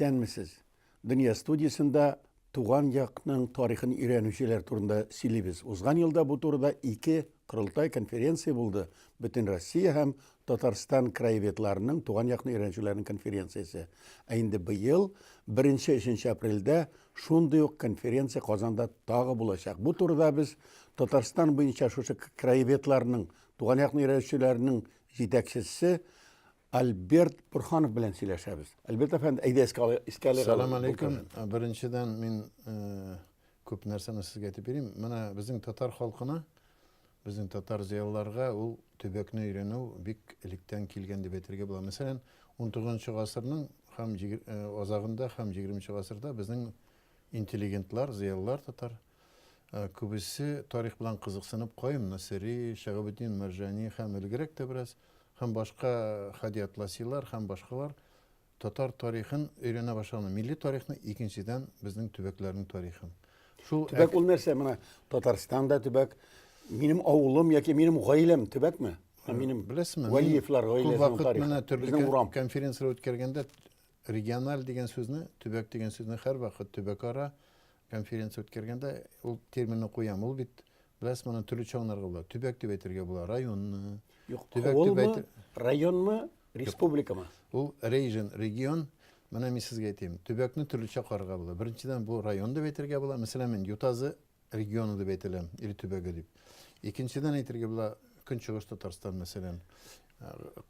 Исәнмесез. Дөнья студиясендә туган якның тарихын өйрәнүчеләр турында сөйлибез. Узган елда бу турыда ике корылтай конференция булды. Бөтен Россия һәм Татарстан краеведларының туган якны өйрәнүчеләрнең конференциясе. Ә инде быел 1-3 апрельдә шундый ук конференция Казанда тагы булачак. Бу турыда без Татарстан буенча шушы краеведларның, туган якны өйрәнүчеләрнең җитәкчесе Альберт Бурханов белән сөйләшәбез. Альберт әфәнде, әйдә искә алыйк. Искә алыйк. Салам алейкум. Беренчедән мин э, күп нәрсәне сезгә әйтеп бирим. Менә безнең татар халкына, безнең татар зыялыларга ул төбәкне өйрәнү бик электән килгән дип әйтергә була. Мәсәлән, 19 гасырның һәм э, азагында һәм 20 гасырда безнең интеллигентлар, зыялылар татар э, күбесе тарих белән кызыксынып Каюм Насыйри, Шәһабетдин Мәрҗани һәм элгерәк тә бераз һәм башка Һади Атласилар һәм башкалар татар тарихын өйрәнә башлаган. Милли тарихны, икенчедән, безнең төбәкләрнең тарихын. Шул төбәк ул нәрсә? Менә Татарстанда төбәк, минем авылым яки минем гаиләм төбәкме? Минем беләсезме? Вәлиевлар гаиләсенең тарихы. Менә төрле конференцияләр үткәргәндә региональ дигән сүзне, төбәк дигән сүзне һәрвакыт төбәкара конференция үткәргәндә ул терминны куям. Ул бит, беләсез, моны төрлечә аңларга була. Төбәк дип әйтергә була, районны. Юк, төбәк дип әйтер... районмы, республикамы? Ул рейжен, регион. Менә мин сезгә әйтим, төбәкне төрлечә карарга була. Беренчедән, бу район дип әйтергә була. Мәсәлән, мин Ютазы регионы дип әйтелә, или төбәге дип. Икенчедән әйтергә була, Көнчыгыш Татарстан, мәсәлән,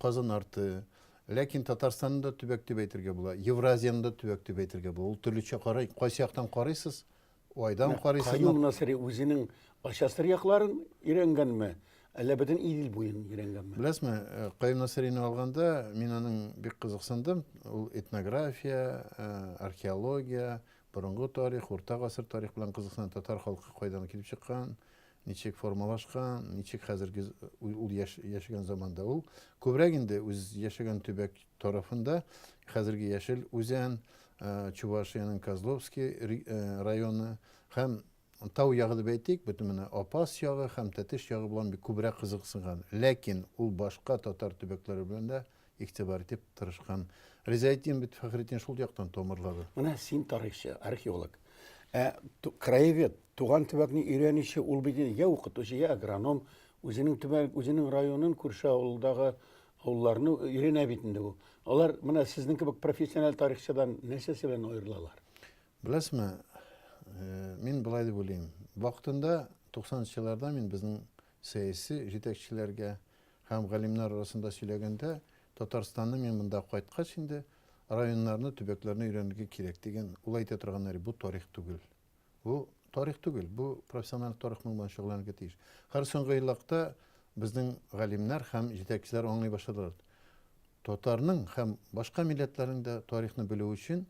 Казан арты. Ләкин Татарстанны да төбәк дип әйтергә була, Евразияне дә төбәк дип әйтергә була. Ул төрлечә карый, кайсы яктан карыйсыз, айдан карыйсызмы? Каюм Насыйри үзенең Ачасыр якларын өйрәнгәнме, әллә бөтен Идел буен өйрәнгәнме? Беләсезме, Каюм Насыйрины алганда, мин аның бик кызыксындым. Ул этнография, археология, Борынгы тарих, урта гасыр тарих белән кызыксына, татар халкы кайдан килеп чыккан, ничек формалашкан, ничек хәзерге ул яшәгән заманда ул күбрәк инде үз яшәгән төбәк тарафында, хәзерге Яшел Үзән, э, Чувашиянең Козловский э, районы һәм Тау ягы дип әйтик, бөтен менә Апас ягы һәм Тәтеш ягы белән бик күбрәк кызыксынган. Ләкин ул башка татар төбәкләре белән дә игътибар итеп тырышкан. Ризаэтдин бит Фәхретдин шул яктан тамырлады. Менә син тарихчы, археолог. Ә краевед, туган төбәкне өйрәнүче, ул бит я укытучы, я агроном, үзенең төбәк, үзенең районын, күрше авылдагы авылларны өйрәнә бит инде ул. Алар менә сезнең кебек профессиональ тарихчыдан нәрсәсе белән аерылалар? Беләсезме, мин болай дип уйлыйм. Вакытында 90 нчы елларда мин безнең сәяси җитәкчеләргә һәм галимнәр арасында сөйләгәндә, Татарстанны мин монда кайткач инде районнарны, төбәкләрне өйрәнергә кирәк дигән, ул әйтә торганнар, бу тарих түгел. Бу тарих түгел, бу профессиональ тарих белән шөгыльләнергә тиеш. Һәр соңгы елларда безнең галимнәр һәм җитәкчеләр аңлый башладылар. Татарның һәм башка милләтләрнең дә тарихны белү өчен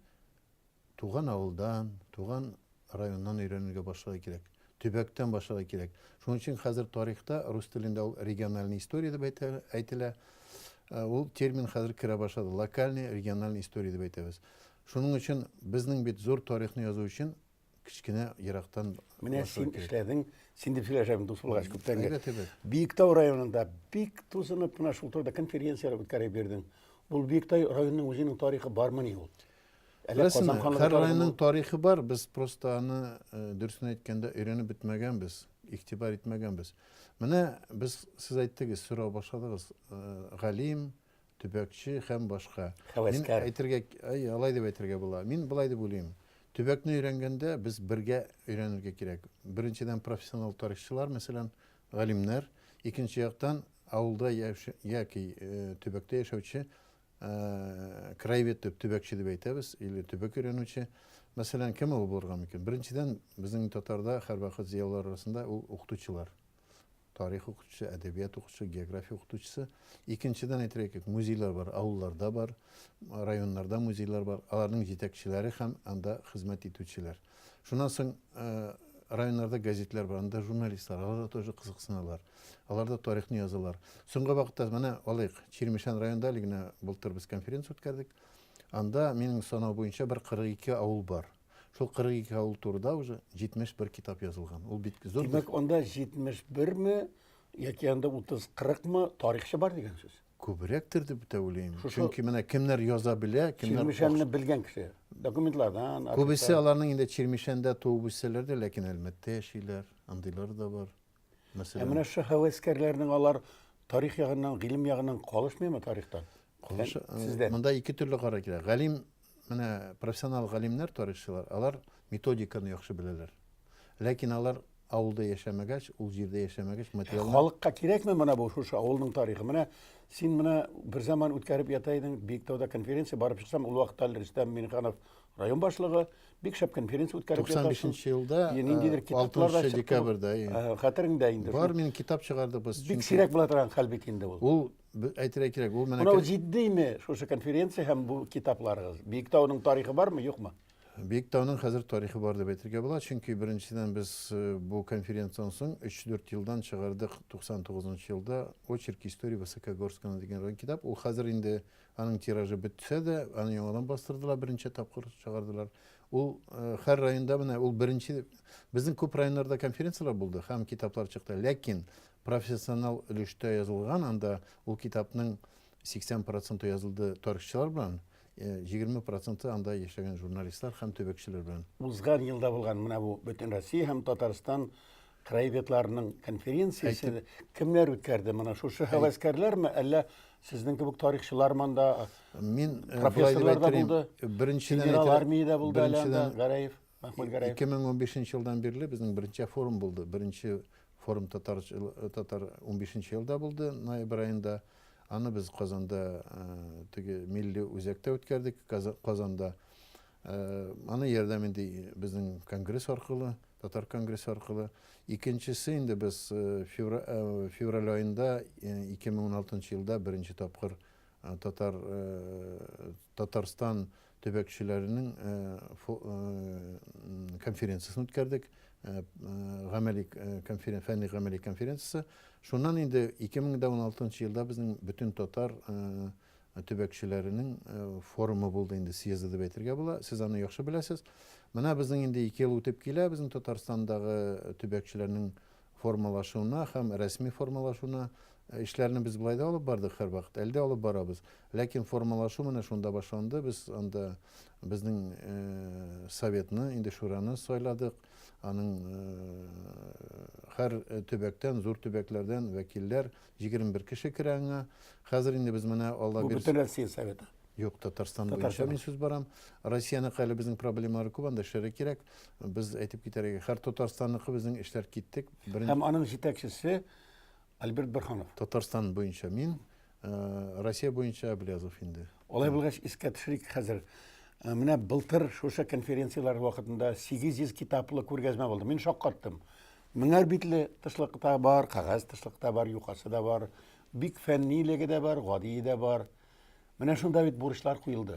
Туган авылдан, туган районнан өйрәнергә башларга кирәк. Төбәктән башларга кирәк. Шуның өчен хәзер тарихта рус телендә ул региональная история дип әйтелә. Э, ул термин хәзер керә башлады. Локальная, региональная история дип әйтәбез. Шуның өчен безнең бит зур тарихны язу өчен кечкенә ерактан Менә син эшләдең, син дип сөйләшәм, дус булгач күптәнге. Әйбәт, әйбәт. Биектау районында бик тузынып менә шул турыда конференцияләр үткәреп йөрдең. Ул Биектау районының үзенең тарихы бармыни ул? Әллә Казан ханлыгы һәр районның тарихы бар, без просто аны э, дөресен әйткәндә өйрәнеп бетмәгәнбез, игътибар итмәгәнбез. Менә без сез әйттегез, сорау башладыгыз, э, галим, төбәкче һәм башка. Мин әйтергә, әй, алай дип әйтергә була. Мин болай дип уйлыйм. Төбәкне өйрәнгәндә без бергә өйрәнергә кирәк. Беренчедән профессионал тарихчылар, мәсәлән, галимнәр, икенче яктан авылда яки э, төбәктә яшәүче краевед дип, төбәкче дип әйтәбез, или төбәк өйрәнүче. Мәсәлән, кем ул булырга мөмкин? Беренчедән, безнең татарда һәрвакыт зыялылар арасында ул укытучылар. Тарих укытучысы, әдәбият укытучысы, география укытучысы. Икенчедән әйтергә кирәк, музейлар бар, авылларда бар, районнарда музейлар бар. Аларның җитәкчеләре һәм анда хезмәт итүчеләр. Шуннан соң районнарда газетлар бар, анда журналистлар, алар да тоже кызыксыналар. Алар да тарихны язалар. Соңгы вакытта менә алыйк, Чирмешән районында әле генә былтыр без конференция үткәрдек. Анда минем санау буенча бер 42 авыл бар. Шул 42 авыл турында уже 71 китап язылган. Ул бит зур. Димәк, анда 71 ме яки анда 30-40 мы тарихчы бар дигән сүз. Күбрәктер дип тә уйлыйм. Чөнки менә кемнәр яза белә, кемнәр Чирмешәнне белгән кеше. Документлардан. Күбесе аларның инде Чирмешәндә туып үссәләр дә, ләкин Әлмәттә яшиләр. Андыйлар да бар. Мәсәлән. Ә менә шу һәвәскәрләрнең алар тарих ягыннан, гыйлем ягыннан калышмыймы тарихтан? Калыш, сездән. Монда ике төрле карар килә. Галим, менә профессионал галимнәр, тарихчылар, алар методиканы яхшы беләләр. Ләкин алар авылда яшәмәгәч, ул җирдә яшәмәгәч, материалны... Халыкка кирәкме менә бу шушы авылның тарихы? Менә син менә бер заман үткәреп ята идең, Биектауда конференция барып чыксам, ул вакытта әле Рөстәм Миңнеханов район башлыгы, бик шәп конференция үткәреп ятасың. 95 елда, ниндидер китаплар да чыкты. Декабрьдә. Хәтереңдә инде. Бар, мин китап чыгардык без. Бик сирәк була торган хәл бит инде ул. Ул әйтергә кирәк, ул менә Менә җитдиме шушы конференция һәм бу китапларыгыз? Биектауның тарихы бармы, юкмы? Биектауның хәзер тарихы бар дип әйтергә була, чөнки беренчедән без бу конференциядән соң 3-4 елдан чыгардык 99 елда Очерки истории Высокогорского дигән китап. Ул хәзер инде аның тиражы бетсә дә, аны яңадан бастырдылар, берничә тапкыр чыгардылар. Ул һәр районда менә ул беренче безнең күп районнарда конференцияләр булды һәм китаплар чыкты. Ләкин профессионал өлештә язылган анда ул китапның 80 проценты язылды тарихчылар белән, 20 проценты анда яшәгән журналистлар һәм төбәкчеләр белән. Узган елда булган менә бу Бөтенроссия һәм Татарстан краеведларының конференциясе кемнәр үткәрде? Менә шушы һәвәскәрләрме, әллә сезнең кебек тарихчылармы анда? Мин профессорлар да булды. Беренчедән генерал армия дә булды әле анда Гәрәев, Мәхмүт Гәрәев. 2015 елдан бирле безнең беренче форум булды. Беренче форум татар татар 15 елда булды, ноябрь аенда. Аны без Казанда теге милли үзәктә үткәрдек, Казанда. Аны ярдәм инде безнең конгресс аркылы, татар конгрессы аркылы. Икенчесе инде без февраль аенда 2016 елда беренче тапкыр татар Татарстан төбәкчеләренең конференциясен үткәрдек. Гамәли конферен, фәнни гамәли конференциясе. Шуннан инде 2016 елда безнең бөтен татар төбәкчеләренең форумы булды инде, съезды дип әйтергә була. Сез аны яхшы беләсез. Менә безнең инде 2 ел үтеп килә безнең Татарстандагы төбәкчеләрнең формалашуына һәм рәсми формалашуына. Эшләрне без болай да алып бардык һәрвакыт, әле дә алып барабыз. Ләкин формалашу менә шунда башланды. Без анда безнең советны, инде шураны сайладык. Аның һәр төбәктән, зур төбәкләрдән вәкилләр, 21 кеше керә аңа. Хәзер инде без менә Алла бирсә. Бу бөтен Россия советы. Юк, Татарстан буенча мин сүз барам. Россияныкы әле безнең проблемалары күп, анда эшләргә кирәк. Без әйтеп китәргә, һәр Татарстанныкы безнең эшләр киттек. Һәм аның җитәкчесе Альберт Борһанов. Татарстан буенча мин, Россия буенча Әблязов инде. Алай булгач, искә төшерик хәзер. Менә былтыр шушы конференцияләр вакытында 800 китаплы күргәзмә булды. Мин шаккаттым. Меңәр битле тышлык та бар, кәгазь тышлык та бар, юкасы да бар. Бик фәннилеге дә бар, гадие дә бар. Менә шунда бит бурычлар куелды.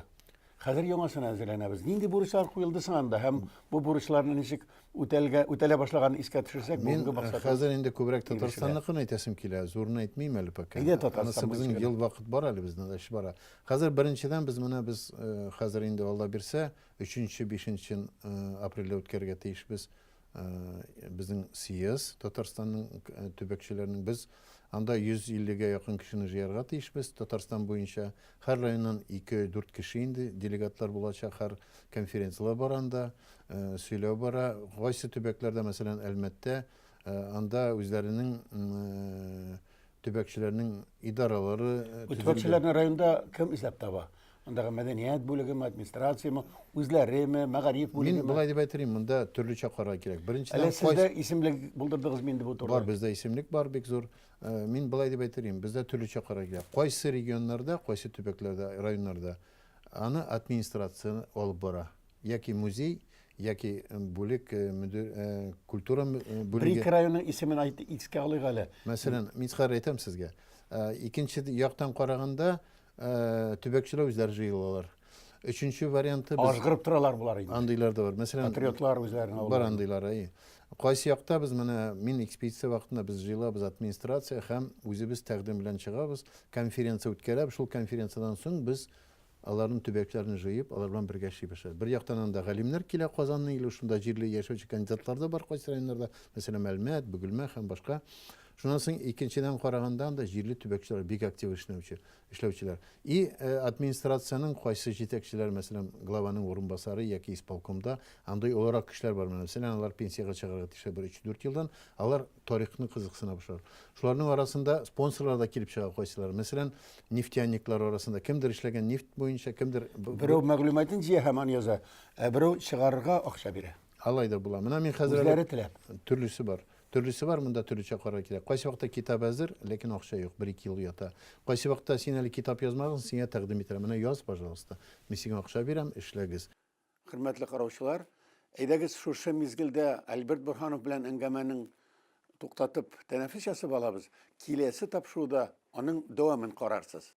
Хәзер яңасына әзерләнәбез. Нинди бурычлар куелды соң анда һәм бу бурычларны ничек үтәлгә, үтәлә башлаганын искә төшерсәк, Мин бүгенге максатыбыз хәзер инде күбрәк Татарстанныкын әйтәсем килә, зурны әйтмим әле пока. Әйдә Татарстан Анысы безнең ел вакыт бар әле безнең эш бара. Хәзер беренчедән без менә без хәзер инде Алла бирсә, 3-нче, 5-нче апрельдә үткәрергә тиешбез. Безнең съезд Татарстанның төбәкчеләренең без анда 150-гә якын кешене җыярга тиешбез Татарстан буенча. Һәр районнан 2-4 кеше инде делегатлар булачак, һәр конференцияләр бара анда, сөйләү бара. Кайсы төбәкләрдә, мәсәлән, Әлмәттә, анда үзләренең төбәкчеләрнең идаралары төзелде. Төбәкчеләрне районда кем эзләп таба? Андагы мәдәният бүлегеме, администрацияме, үзләреме, мәгариф бүлегеме? Мин болай дип әйтер идем, монда төрлечә карарга кирәк. Беренчедән, Әле сездә исемлек булдырдыгызмы инде бу турыда? Бар, бездә исемлек бар, бик зур. Мин болай дип әйтер идем, бездә төрлечә карарга кирәк. Кайсы регионнарда, кайсы төбәкләрдә, районнарда аны администрация алып бара. Яки музей, яки бүлек мөдир, культура бүлеге. Бер-ике районның исемен айт, искә алыйк әле. Мәсәлән, мин хәзер әйтәм сезгә. Икенче яктан караганда, Төбәкчеләр үзләре җыелалар. Өченче варианты без Ажгырып торалар болар инде. Андыйлар да бар. Мәсәлән, патриотлар үзләренең авылларында. Бар андыйлар, әйе. Кайсы якта без менә мин экспедиция вакытында без җыелабыз администрация һәм үзебез тәкъдим белән чыгабыз, конференция үткәрәбез. Шул конференциядән соң без аларның төбәкләрен җыеп, алар белән бергә эшли башлыйбыз. Бер яктан анда галимнәр килә Казанның или шунда җирле яшәүче кандидатлар да бар кайсы районнарда, мәсәлән, Әлмәт, Бөгелмә һәм башка. Шуннан соң икенчедән караганда анда җирле төбәкчеләр бик актив эшләүче, эшләүчеләр. И э, администрациянең кайсы җитәкчеләр, мәсәлән, главаның урынбасары яки исполкомда андый олырак кешеләр бар. Менә, мәсәлән, алар пенсиягә чыгарга тиешләр бер 3-4 елдан, алар тарихны кызыксына башлар. Шуларның арасында спонсорлар да килеп чыга кайсылар. Мәсәлән, нефтяниклар арасында кемдер эшләгән нефть буенча, кемдер Берәү мәгълүматын җыя һәм аны яза, ә берәү чыгарырга акча бирә. Алай да була. Менә мин хәзер Үзләре теләп. Төрлесе бар. Төрлесе бар, монда төрлечә карарга кирәк. Кайсы вакытта китап әзер, ләкин акча юк, бер-ике ел ята. Кайсы вакытта син әле китап язмагансың, сиңа тәкъдим ителә. Менә яз, пожалуйста. Мин сиңа акча бирәм, эшләгез. Хөрмәтле караучылар, әйдәгез шушы мизгелдә Альберт Борһанов белән әңгәмәнең туктатып тәнәфес ясап алабыз. Киләсе тапшыруда аның дәвамын карарсыз.